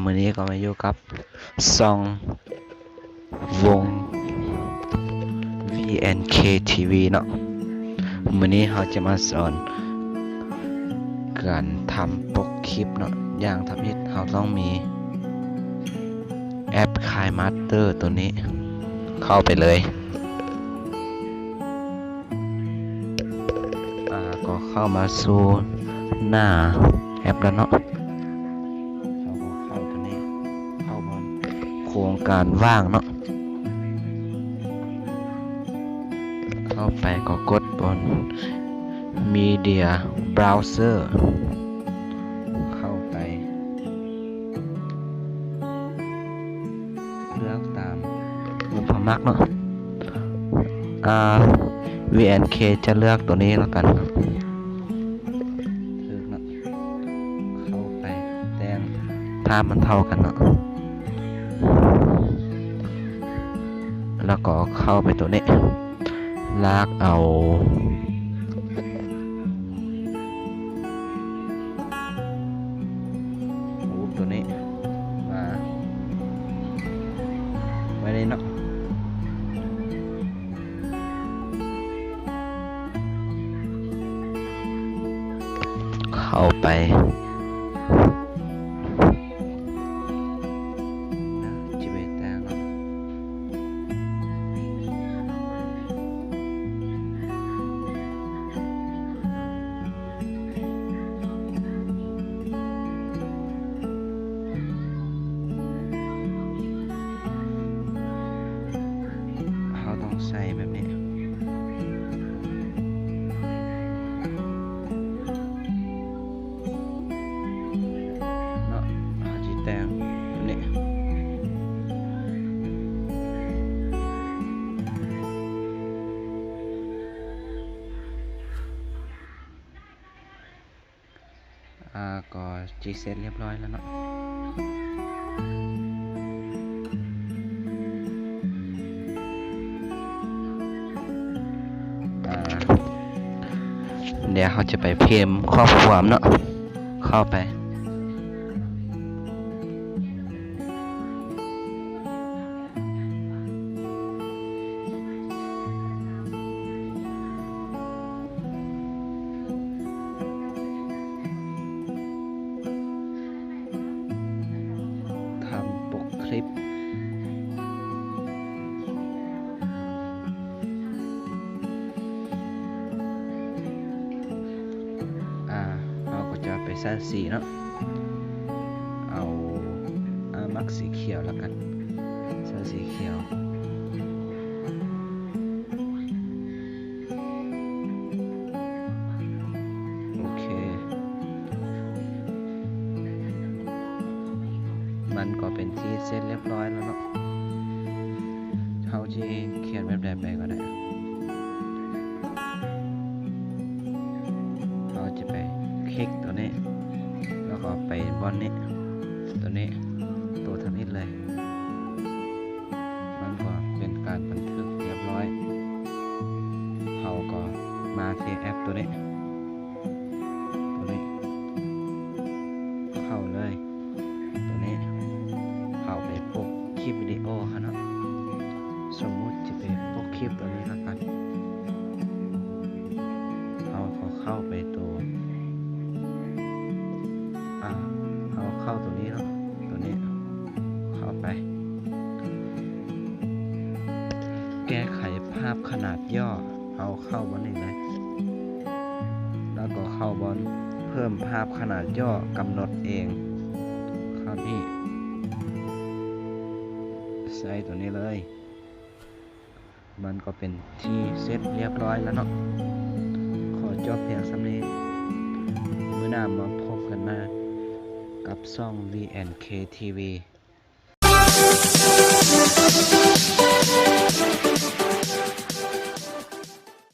ມື້ນີ້ກໍມາຢູ່ກັບຊ່ອງວົງ ວີແອນເຄ ທີວີ ເນາະ. ມື້ນີ້ເຮົາຈະມາສອນການທຳປົກຄລິບເນາະ. ຢ່າງທຳອິດເຮົາຕ້ອງມີແອັບ ຄາຍມາສເຕີ ໂຕນີ້ ເຂົ້າໄປເລີຍ. ອາ ກໍເຂົ້າມາສູ່ໜ້າແອັບແລ້ວເນາະ. ເຮົາກໍເຂົ້າໂຕນີ້ ເຂົ້າບ່ອນໂຄງການວ່າງເນາະ. ເຂົ້າໄປກໍກົດບ່ອນ Media Browser ເຂົ້າໄປ ເລືອກຕາມຮູບພະມັກເນາະ. ອາ ວີແອນເຄ ຈະເລືອກໂຕນີ້ລະກັນເນາະ. ຖືກເນາະ ເຂົ້າໄປແຕ່ງພາບມັນເທົ່າກັນເນາະ ແລ້ວກໍເຂົ້າໄປໂຕນີ້ ລາກເອົາ ຮູບໂຕນີ້ມາໄວ້ໃນເນາະ. ເຂົ້າໄປ ເຮົາຕ້ອງໃສ່ແບບນີ້ເນາະ. ເຮົາຊິແຕ່ງແບບນີ້. ອາ ກໍຈິເສັດລຽບຮ້ອຍແລ້ວເນາະ. ອາ ດຽວເຮົາຈະໄປພິມຂໍ້ຄວາມເນາະ ເຂົ້າໄປ. ທຳປົກຄລິບ ອາ ເຮົາກໍຈະໄປໃສ່ສີເນາະ. ເອົາ ອາ ມັກສີຂຽວລະກັນ ໃສ່ສີຂຽວ. ໂອເຄ ມັນກໍເປັນທີ່ເສັດລຽບຮ້ອຍແລ້ວເນາະ. ເຮົາຊິຂຽນແບບໃດໄປກໍໄດ້. ເຮົາຈະໄປຄລິກໂຕນີ້ ແລ້ວກໍໄປບ່ອນນີ້ ໂຕນີ້ ໂຕທຳອິດເລີຍ. ມັນກໍເປັນການບັນທຶກຮຽບຮ້ອຍ. ເຮົາກໍມາທີ່ແອັບໂຕນີ້ ໂຕນີ້ ເຂົ້າເລີຍ. ໂຕນີ້ ເຮົາໄປປົກຄລິບວິດີໂອຫັ້ນເນາະ. ສົມມຸດຈະເປັນປົກຄລິບໂຕນີ້ລະກັນ. ເຮົາກໍເຂົ້າໄປໂຕ ອາ ເຮົາເຂົ້າໂຕນີ້ເນາະ ໂຕນີ້ ເຂົ້າໄປ ແກ້ໄຂພາບຂະໜາດຫຍໍ້. ເຮົາເຂົ້າບ່ອນນີ້ເລີຍ ແລ້ວກໍເຂົ້າບ່ອນເພີ່ມພາບຂະໜາດຫຍໍ້ ກຳນົດເອງ ເຂົ້ານີ້ ໃສ່ໂຕນີ້ເລີຍ. ມັນກໍເປັນທີ່ເສັດລຽບຮ້ອຍແລ້ວເນາະ. ຂໍຈົບພຽງສ່ຳນີ້. ມື້ໜ້າມາພົບກັນໃໝ່ກັບຊ່ອງ ວີແອນເຄ ທີວີ.